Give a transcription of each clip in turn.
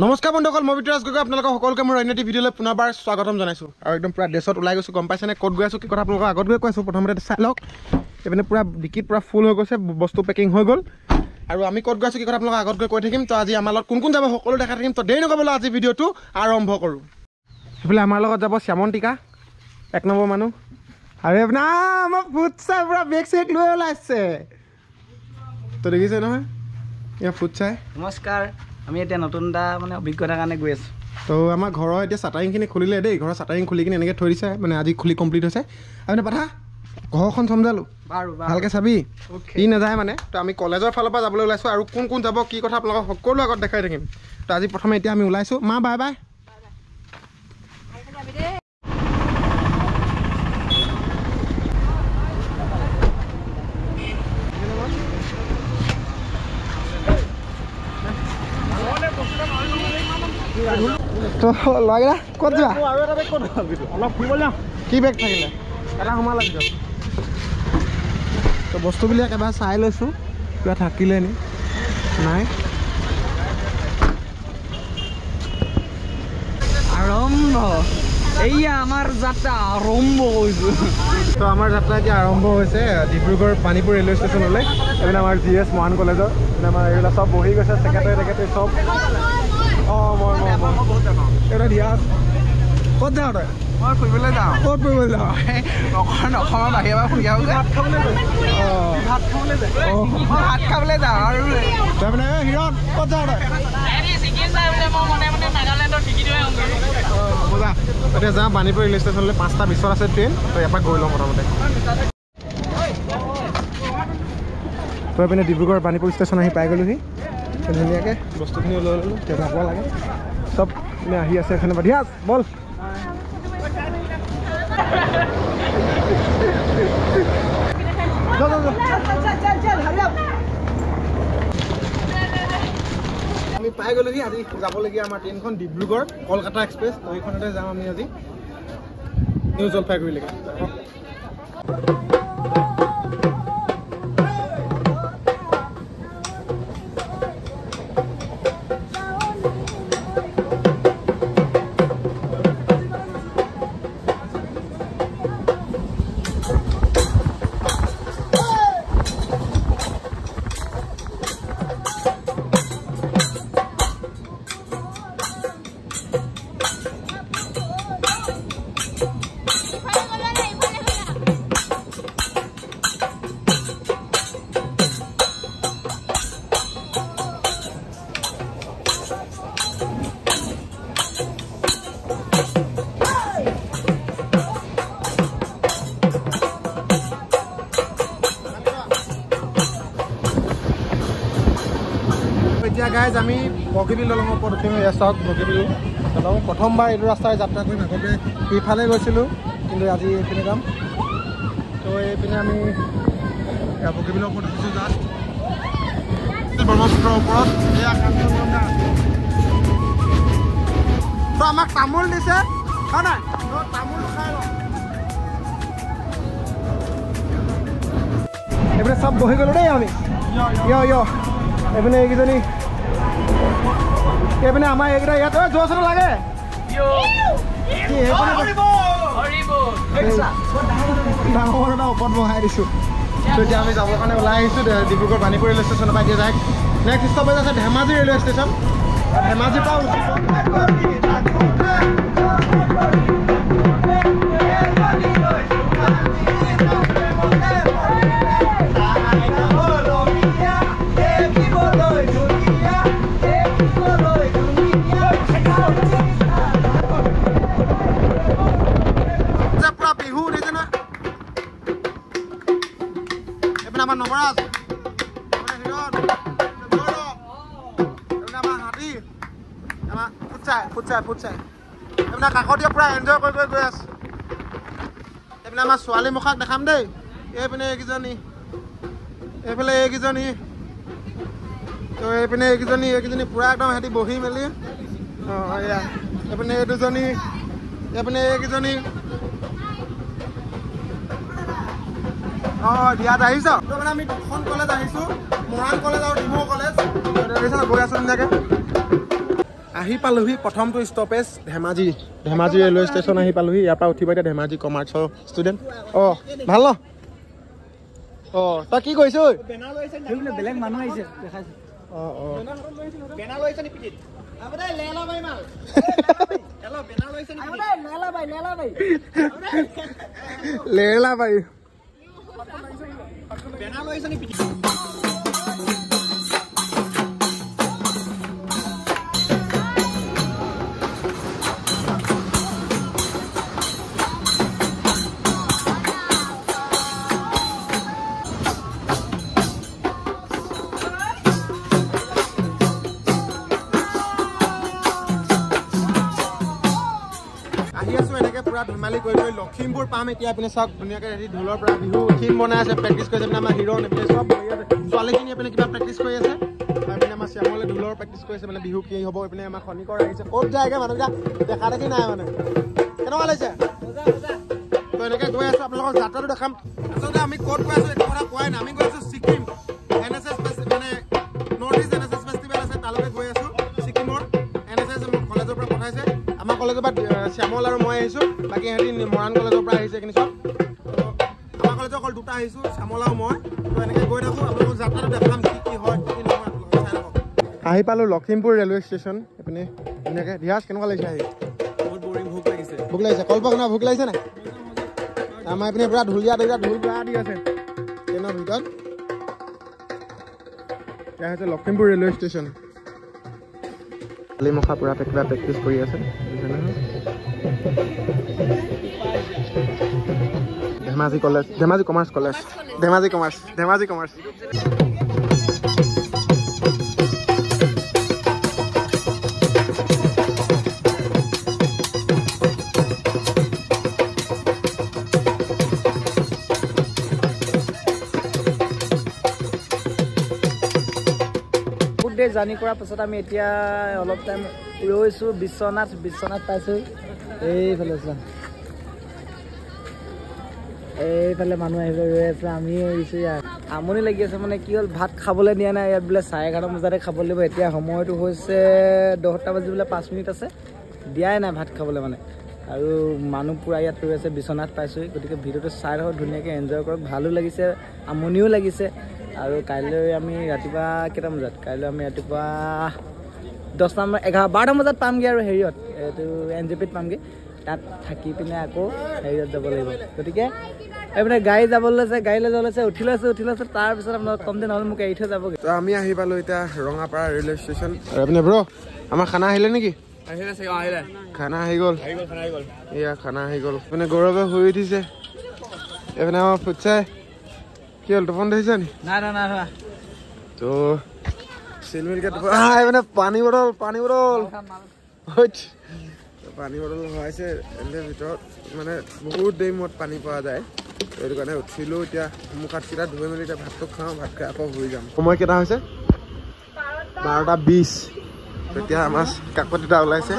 নমস্কাৰ বন্ধুসকল, মই বিতুৰাজ গগৈ, আপোনালোকক সকলোকে মোৰ অন্য এটি ভিডিঅ'লৈ পুনৰবাৰ স্বাগতম জনাইছোঁ। আৰু একদম পূৰা ড্ৰেছত ওলাই গৈছোঁ, গম পাইছেনে ক'ত গৈ আছোঁ কি কথা আপোনালোকক আগত গৈ কৈ আছোঁ। প্ৰথমতে চাই লওক, এইপিনে পূৰা ডিকিত পূৰা ফুল হৈ গৈছে, বস্তু পেকিং হৈ গ'ল। আৰু আমি ক'ত গৈ আছোঁ কি কথা আপোনালোকক আগত গৈ কৈ থাকিম। তো আজি আমাৰ লগত কোন কোন যাব সকলো দেখাই থাকিম। তো দেৰি নকৰিবলৈ আজি ভিডিঅ'টো আৰম্ভ কৰোঁ। সেইফালে আমাৰ লগত যাব শ্যামন্তিকা, এক নম্বৰ মানুহ। আৰু এইপিনে আমাৰ ফুটচাই পূৰা বেগ চেগ লৈ ওলাইছে, তো দেখিছে নহয় ইয়াৰ ফুটচাই। নমস্কাৰ, আমি এতিয়া নতুন এটা মানে অভিজ্ঞতাৰ কাৰণে গৈ আছোঁ। তো আমাৰ ঘৰৰ এতিয়া চাটাৰিংখিনি খুলিলে দেই, ঘৰৰ চাটাৰিং খুলি কিনে এনেকৈ থৈ দিছে, মানে আজি খুলি কমপ্লিট হৈছে। আৰু পাঠা ঘৰখন চম্জালোঁ, ভালকৈ চাবি, ই নাযায় মানে। তো আমি কলেজৰ ফালৰ পৰা যাবলৈ ওলাইছোঁ আৰু কোন কোন যাব কি কথা আপোনালোকক সকলো আগত দেখাই থাকিম। তো আজি প্ৰথমে এতিয়া আমি ওলাইছোঁ। মা বাই বাই। তো ল'ৰাকেইটা ক'ত যোৱা? কি বেগ থাকিলে এটা সোমালে ভিতৰত? তো বস্তুবিলাক এবাৰ চাই লৈছোঁ, কিবা থাকিলে নি নাই। আৰম্ভ, এইয়া আমাৰ যাত্ৰা আৰম্ভ কৰিছোঁ। তো আমাৰ যাত্ৰা এতিয়া আৰম্ভ হৈছে ডিব্ৰুগড় পানীপুৰ ৰেলৱে ষ্টেচনলৈ। এইপিনে আমাৰ জি এছ মহান কলেজৰ এইপিনে আমাৰ এইবিলাক চব বহি গৈছে, ছেক্ৰেটাৰী টেক্ৰেটাৰী চব। অঁ, মই এটা দিয়া। ক'ত যাওঁ তই? মই ফুৰিবলৈ যাওঁ। ক'ত ফুৰিবলৈ যাওঁ? অকণ অসমৰ বাহিৰৰ পৰা ফুৰি আহোঁ। ভাত খাবলৈ অঁ, ভাত খাবলৈ যাওঁ। মই ভাত খাবলৈ যাওঁ। আৰু তই মানে হিৰণ ক'ত যাওঁ তই? বজা এতিয়া যাওঁ পানীপুৰ ৰেলৱে ষ্টেচনলৈ। 5:20 আছে ট্ৰেইন, তো ইয়াৰ পৰা গৈ লওঁ প্ৰথমতে। তই এইপিনে ডিব্ৰুগড় পানীপুৰ ষ্টেচন আহি পাই গ'লোহি। ধুনীয়াকৈ বস্তুখিনি লৈ ল'লোঁ, এতিয়া যাব লাগে। চব মানে আহি আছে এইফালে। দিয়া বল। আমি পাই গ'লোহি। আজি যাবলগীয়া আমাৰ ট্ৰেইনখন ডিব্ৰুগড় কলকাতা এক্সপ্ৰেছ, তো এইখনতে যাম আমি আজি নিউ জলপাইগুৰিলৈকে। এতিয়া গাইজ আমি বগীবিল দলঙৰ ওপৰত উঠিম। এয়া চাওক বগীবিল দলং। প্ৰথমবাৰ এইটো ৰাস্তাৰে যাত্ৰা কৰিম। আগতে ইফালে গৈছিলোঁ, কিন্তু আজি এইপিনে যাম। তো এইপিনে আমি বগীবিলৰ ওপৰত উঠিছোঁ জাষ্ট ব্ৰহ্মপুত্ৰৰ ওপৰত। এয়া কাঞ্চনজংঘা। তো আমাক তামোল দিছে হয় নাই? তো তামোলটো খাই লওঁ। এইপিনে চব বহি গ'লোঁ দেই আমি। য় এইপিনে এইকেইজনী, এইপিনে আমাৰ এইকেইটা ইয়াত যোৱাচোন লাগে। ডাঙৰ এটা ওপৰত বহাই দিছোঁ। তো এতিয়া আমি যাবৰ কাৰণে ওলাই আহিছোঁ ডিব্ৰুগড় পানীপুৰ ৰেলৱে ষ্টেচনৰ পৰা। এতিয়া যায় নেক্সট ষ্টপেজ আছে ধেমাজি ৰেলৱে ষ্টেচন। ধেমাজিৰ পৰা আমাৰ নৱৰাজ, আমাৰ হাতী, আমাৰ ফুটচাই ফুটচাই ফুটচাই এইবিলাক কাষতীয়া পূৰা এনজয় কৰি কৰি গৈ আছে। এইপিনে আমাৰ ছোৱালী মুখাক দেখাম দেই। এইপিনে এইকেইজনী, এইফালে এইকেইজনী, তো এইপিনে এইকেইজনী, এইকেইজনী পূৰা একদম সিহঁতি বহি মেলি। অঁ, এয়া এইপিনে এই দুজনী, এইপিনে এইকেইজনী। অঁ, দিয়াত আহিছ। তো মানে আমি দুখন কলেজ আহিছোঁ, মৰাণ কলেজ আৰু ডিমৌ কলেজ। গৈ আছোঁ ধুনীয়াকৈ। আহি পালোহি প্ৰথমটো stoppage Dhemaji, Dhemaji railway station আহি পালোহি। ইয়াৰ পৰা উঠিব এতিয়া ধেমাজি কমাৰ্চৰ ষ্টুডেণ্ট। অঁ ভাল ন? অঁ তই কি কৰিছ? বেলেগ মানুহ আহিছে দেখাইছে। অঁ অঁ লেলা বাই। ধেমালি কৰি কৰি লখিমপুৰ পাম এতিয়া। আপুনি চাওক ধুনীয়াকৈ হেৰি ঢোলৰ পৰা বিহু থিম বনাই আছে, প্ৰেক্টিচ কৰিছে। আমাৰ হিৰণ এইপিনে চব বহি আছে, ছোৱালীখিনি এইপিনে কিবা প্ৰেক্টিচ কৰি আছে। এইপিনে আমাৰ শ্যামলে ঢোলৰ প্ৰেক্টিচ কৰিছে, মানে বিহু কি হ'ব। এইপিনে আমাৰ খনিকৰ আহিছে, ক'ত যায়গৈ মানুহকেইটা দেখা দেখি নাই। মানে কেনেকুৱা লাগিছে? তো এনেকৈ গৈ আছোঁ, আপোনালোকৰ যাত্ৰাটো দেখাম। আচলতে আমি ক'ত গৈ আছোঁ এইটো কথা কোৱাই নাই। আমি গৈ আছোঁ ছিকিম এন এছ এছ, মানে north east N S S festival আছে, তালৈকে গৈ আছোঁ। ছিকিমৰ এন এছ এছ কলেজৰ পৰা পঠাইছে। আমাৰ কলেজৰ পৰা শ্যামল আৰু মই আহিছোঁ, বাকী ইহঁতি মৰাণ কলেজৰ পৰা আহিছে। এইখিনি চব আমাৰ কলেজৰ অকল দুটা আহিছোঁ, শ্যামল আৰু মই। তো এনেকৈ গৈ থাকোঁ, আপোনালোকক যাত্ৰাটো দেখাম কি কি হয় কি কি নহয়, আপোনালোকে চাই থাকক। আহি পালোঁ লখিমপুৰ ৰেলৱে ষ্টেচন। এইপিনে ধুনীয়াকৈ। ধিয়াজ কেনেকুৱা লাগিছে আহি? বহুত বৰিং, ভোক লাগিছে। ভোক লাগিছে? কল্প কেনেকুৱা, ভোক লাগিছে নাই? আমাৰ এইপিনে পূৰা ঢুলীয়া ঢুলীয়া ঢোল পূৰা দি আছে ট্ৰেইনৰ ভিতৰত। এয়া হৈছে লখিমপুৰ ৰেলৱে ষ্টেচন। কালিমখা পূৰা কিবা প্ৰেক্টিচ কৰি আছে। Dhemaji college, Dhemaji commerce college, Dhemaji commerce, Dhemaji commerce. বহুত দেৰি জাৰ্ণি কৰাৰ পাছত আমি এতিয়া অলপ টাইম ৰৈছোঁ। বিশ্বনাথ, বিশ্বনাথ পাইছোঁ। এইফালে চোৱা, এইফালে মানুহ আহিব ৰৈ আছে, আমিও আহিছোঁ। ইয়াত আমনি লাগি আছে, মানে কি হ'ল ভাত খাবলৈ দিয়া নাই ইয়াত, বোলে 11:30 বজাতে খাব লাগিব। এতিয়া সময়টো হৈছে 10:05 আছে, দিয়াই নাই ভাত খাবলৈ মানে। আৰু মানুহ পূৰা ইয়াত ৰৈ আছে। বিশ্বনাথ পাইছোঁ, গতিকে ভিডিঅ'টো চাই থাকক, ধুনীয়াকৈ এনজয় কৰক। ভালো লাগিছে, আমনিও লাগিছে। আৰু কাইলৈ আমি ৰাতিপুৱা কেইটা বজাত? কাইলৈ আমি ৰাতিপুৱা 10টা 11 12টা বজাত পামগৈ আৰু হেৰিয়ত, এইটো এন জে পিত পামগৈ। তাত থাকি পিনে আকৌ হেৰিয়ত যাব লাগিব। গতিকে এইপিনে গাড়ী যাবলৈ লৈছে, গাড়ী লৈ যাব লৈছে, উঠি লৈছোঁ, উঠি লৈছোঁ। তাৰপিছত আপোনালোক কম দিন নহ'লে মোক এৰি থৈ যাবগৈ। তো আমি আহি পালোঁ এতিয়া ৰঙাপাৰা ৰেলৱে ষ্টেচন। আৰু ব্ৰ, আমাৰ খানা আহিলে নেকি? খানা আহি গ'ল, এয়া খানা আহি গ'ল। এইপিনে গৌৰৱে শুই উঠিছে, এইপিনে আমাৰ ফুটচাই কি হ'ল, টোপনি ধৰিছে নি? নাই নাই নাই। তো চিলমিলকে এইপিনে পানী বটল, পানী বটল, পানী বটল ভৰাইছে এনে ভিতৰত। মানে বহুত দেৰি মূৰত পানী পোৱা যায়, সেইটো কাৰণে উঠিলোঁ। এতিয়া মুখ হাতকেইটা ধুই মেলি এতিয়া ভাতটো খাওঁ, ভাত খাই আকৌ শুই যাম। সময় কেইটা হৈছে? 12:20। তেতিয়া আমাৰ কাকত এটা ওলাইছে।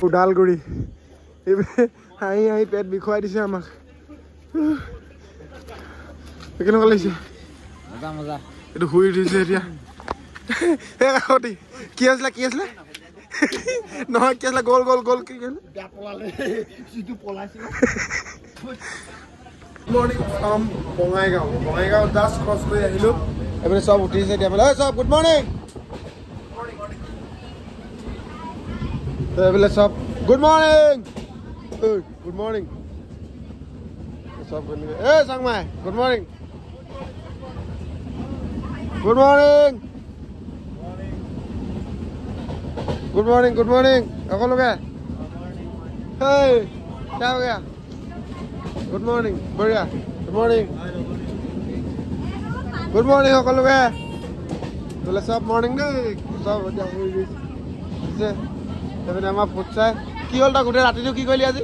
ওদালগুৰি হাঁহি হাঁহি পেট বিষুৱাই দিছে আমাক। কেনেকুৱা লাগিছে? এইটো শুই উঠিছে এতিয়া। কাকতি কি আছিলে, কি আছিলে নহয়, কি আছিলে, গ'ল গ'ল গ'ল, কি Morning from Bongaigaon. Bongaigaon just cross কৰি আহিলোঁ। এইপিনে চব উঠিছে এতিয়া। ঐ চব গুড মৰ্ণিং। এইফালে চব গুড মৰ্ণিং, গুড মৰ্ণিং চব। এই Changmai good morning, good morning, good morning, good morning সকলোকে। হেই क्या हो गया? গুড মৰ্ণিং, বঢ়িয়া। গুড মৰ্ণিং, গুড মৰ্ণিং সকলোকে। বোলে চব মৰ্ণিং দেই, চব এতিয়া শুই গৈছে। তাৰপিছত আমাৰ ফুট চাই কি হ'ল? তই গোটেই ৰাতিটো কি কৰিলি আজি?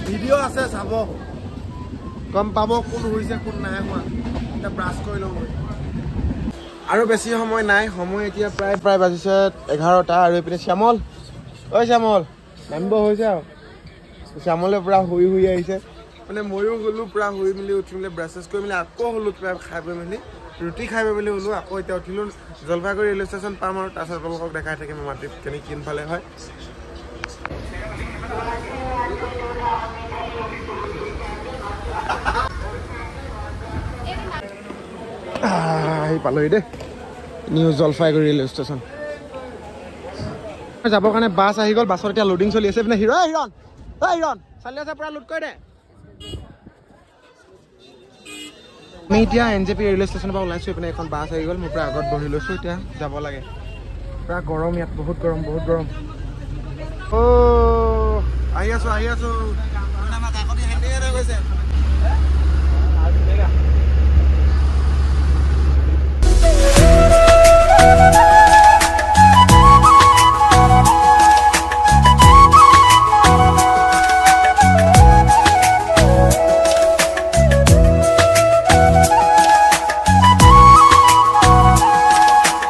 ভিডিঅ' আছে চাব, গম পাব কোন হৈছে কোন নাই হোৱা। এতিয়া ব্ৰাছ কৰি লওঁ। আৰু বেছি সময় নাই, সময় এতিয়া প্ৰায় প্ৰায় বাজিছে 11টা। আৰু এইপিনে শ্যামল, ঐ শ্যামল নামিব হৈছে আৰু। শ্যামলে পূৰা শুই শুই আহিছে। মানে ময়ো গ'লোঁ পূৰা শুই মেলি উঠি মেলি ব্ৰাছ চাছ কৰি মেলি আকৌ হ'লোঁ, কিবা খাই বৈ মেলি ৰুটি খাই বৈ মেলি হ'লোঁ। আকৌ এতিয়া উঠিলোঁ, জলপাইগুৰি ৰেলৱে ষ্টেচন পাম আৰু তাৰপিছত আপোনালোকক দেখাই থাকিম আমাৰ ট্ৰিপ কেনেকৈ কোনফালে হয়। আহি পালোহি দেই নিউ জলপাইগুৰি ৰেলৱে ষ্টেচন। যাবৰ কাৰণে বাছ আহি গ'ল, বাছত এতিয়া লোডিং চলি আছে। এইপিনে হিৰ, হিৰণ, ঐ হিৰণ চালি আছে, পূৰা লোড কৰি দে। আমি এতিয়া NJP railway ষ্টেচনৰ পৰা ওলাইছোঁ। এইপিনে এখন বাছ আহি গ'ল, মোৰ পূৰা আগত বহি লৈছোঁ, এতিয়া যাব লাগে। পূৰা গৰম ইয়াত, বহুত গৰম, বহুত গৰম। অ' আহি আছোঁ, আহি আছোঁ।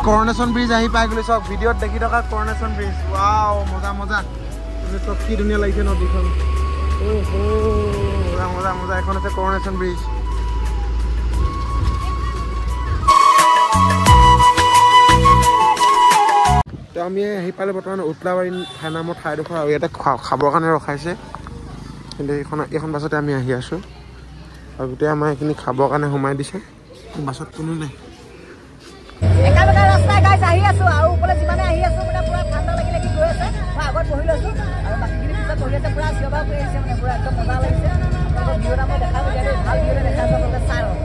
কৰনেশ্যন ব্ৰিজ আহি পাই গ'লো। চাওক ভিডিঅ'ত দেখি থকা কৰনেশ্যন ব্ৰিজ। ৱাও, মজা মজা। চব কি ধুনীয়া লাগিছে নদীখন। মজা মজা মজা। এখন আছে কৰনেশ্যন ব্ৰিজ। তো আমি আহি পালোঁ বৰ্তমান উতলাবাৰী ঠাই নামৰ ঠাইডোখৰ, আৰু ইয়াতে খাবৰ কাৰণে ৰখাইছে। কিন্তু এইখন বাছতে আমি আহি আছোঁ আৰু গোটেই আমাৰ এইখিনি খাবৰ কাৰণে সোমাই দিছে। বাছত কোনো নাই। আহি আছো আৰু ওপৰলৈ যিমানে আহি আছো মানে পুৰা ঠাণ্ডা লাগি লাগি গৈ আছে। মই আগত বহি লৈছো আৰু বাকীখিনি পিছত বহি আছে, পুৰা চিঞৰ বাখৰ কৰি আহিছে, মানে পুৰা একদম মজা লাগিছে। ভিউ এটা মই দেখাব দিয়া দেই, ভাল ভিউ এটা দেখাইছো আপোনালোকে চাই লওক।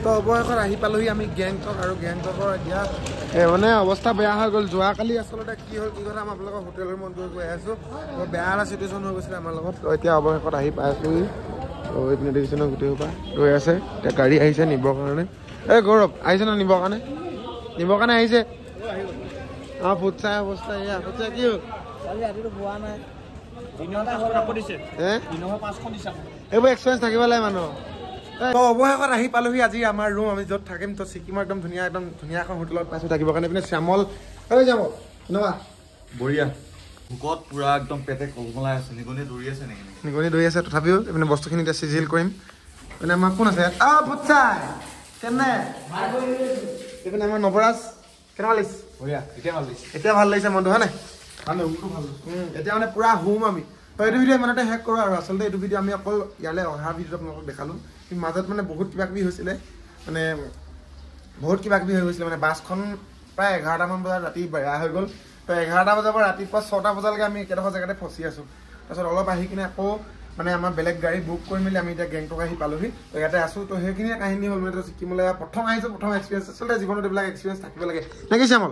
তো অৱশেষত আহি পালোহি আমি গেংটক। আৰু গেংটকৰ এতিয়া মানে অৱস্থা বেয়া হৈ গ'ল। যোৱাকালি আচলতে কি হ'ল কি কথা, আমি আপোনালোকৰ হোটেল ৰুমত গৈ গৈ আছোঁ, বৰ বেয়া এটা চিটুৱেশ্যন হৈ গৈছিলে আমাৰ লগত। তো এতিয়া অৱশেষত আহি পাইছোহি। তো এইপিনে দেখিছে ন গোটেই সোপা ৰৈ আছে। এতিয়া গাড়ী আহিছে নিবৰ কাৰণে। এই গৌৰৱ আহিছে ন নিবৰ কাৰণে? নিবৰ কাৰণে আহিছে। অঁ ফুট চাই অৱস্থা এয়া। ফুট চাই কি হ'ল? এইবোৰ এক্সপিৰিয়েঞ্চ থাকিব লাগে মানুহ। তো অৱশেষত আহি পালোহি আজি আমাৰ ৰুম, আমি য'ত থাকিম। তো ছিকিমৰ একদম ধুনীয়া এখন হোটেলত পাইছোঁ থাকিবৰ কাৰণে। এইপিনে শ্যামল, ঐ শ্যামল কেনেকুৱা? বঢ়িয়া। ভোকত পুৰা একদম পেটে কলমলাই আছে, নিগনি দৌৰি আছে নেকি? নিগনি দৌৰি আছে। তথাপিও এইপিনে বস্তুখিনি এতিয়া চিজিল কৰিম। মানে আমাৰ কোন আছে ইয়াত? ফুটচাই কেনে? এইপিনে আমাৰ নৱৰাজ, কেনেকুৱা লাগিছে? বঢ়িয়া, এতিয়া ভাল লাগিছে। এতিয়া ভাল লাগিছে মনটো, হয় নাই? ভাল, ভাল। এতিয়া মানে পুৰা হোম আমি। তো এইটো ভিডিঅ' ইমানতে শেষ কৰোঁ। আৰু আচলতে এইটো ভিডিঅ' আমি অকল ইয়ালৈ অহা ভিডিঅ'টো আপোনালোকক দেখালোঁ, কিন্তু মাজত মানে বহুত কিবা কিবি হৈছিলে, মানে বহুত কিবা কিবি হৈ গৈছিলে। মানে বাছখন প্ৰায় 11টামান বজাত ৰাতি বেয়া হৈ গ'ল। তো 11টা বজাৰ পৰা ৰাতিপুৱা 6টা বজালৈকে আমি একেডোখৰ জেগাতে ফচি আছোঁ। তাৰপিছত অলপ আহি কিনে আকৌ মানে আমাৰ বেলেগ গাড়ী বুক কৰি মেলি আমি এতিয়া গেংটক আহি পালোহি। তো ইয়াতে আছোঁ। তো সেইখিনিয়ে কাহিনী হ'ল। মানে ছিকিমলৈ প্ৰথম আহিছোঁ, প্ৰথম এক্সপিৰিয়েঞ্চ। আচলতে জীৱনত এইবিলাক এক্সপিৰিয়েঞ্চ থাকিব লাগে নেকি শ্যামল?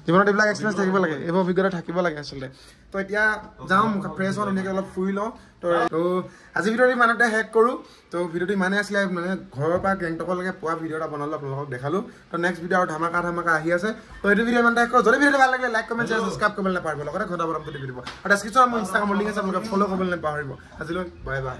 জীৱনত এইবিলাক এক্সপিৰিয়েঞ্চ থাকিব লাগে, এইবোৰ অভিজ্ঞতা থাকিব লাগে আচলতে। তো এতিয়া যাওঁ, ফ্ৰেছ হওঁ, ধুনীয়াকৈ অলপ ফুৰি লওঁ। তো আজি ভিডিঅ'টো ইমানতে শেষ কৰোঁ। তো ভিডিঅ'টো ইমানেই আছিলে, মানে ঘৰৰ পৰা গেংটকলৈকে পোৱা ভিডিঅ' এটা বনালোঁ, আপোনালোকক দেখালোঁ। তো নেক্সট ভিডিঅ' আৰু ধামাকা ধামাকা আহি আছে। তো এইটো ভিডিঅ' ইমানতে শেষ কৰোঁ। যদি ভিডিঅ'টো ভাল লাগিলে লাইক, কমেণ্ট, শ্বেয়াৰ, ছাবস্ক্ৰাইব কৰিবলৈ নাপাহৰিব। লগতে ঘণ্টা বটনটো টিপি দিব। আৰু ডেছক্ৰিপশ্যনত মোৰ ইনষ্টাগ্ৰামৰ লিংক আছে, আপোনালোকে ফ'ল' কৰিবলৈ নাপাহৰিব। আজিলৈ বাই বাই।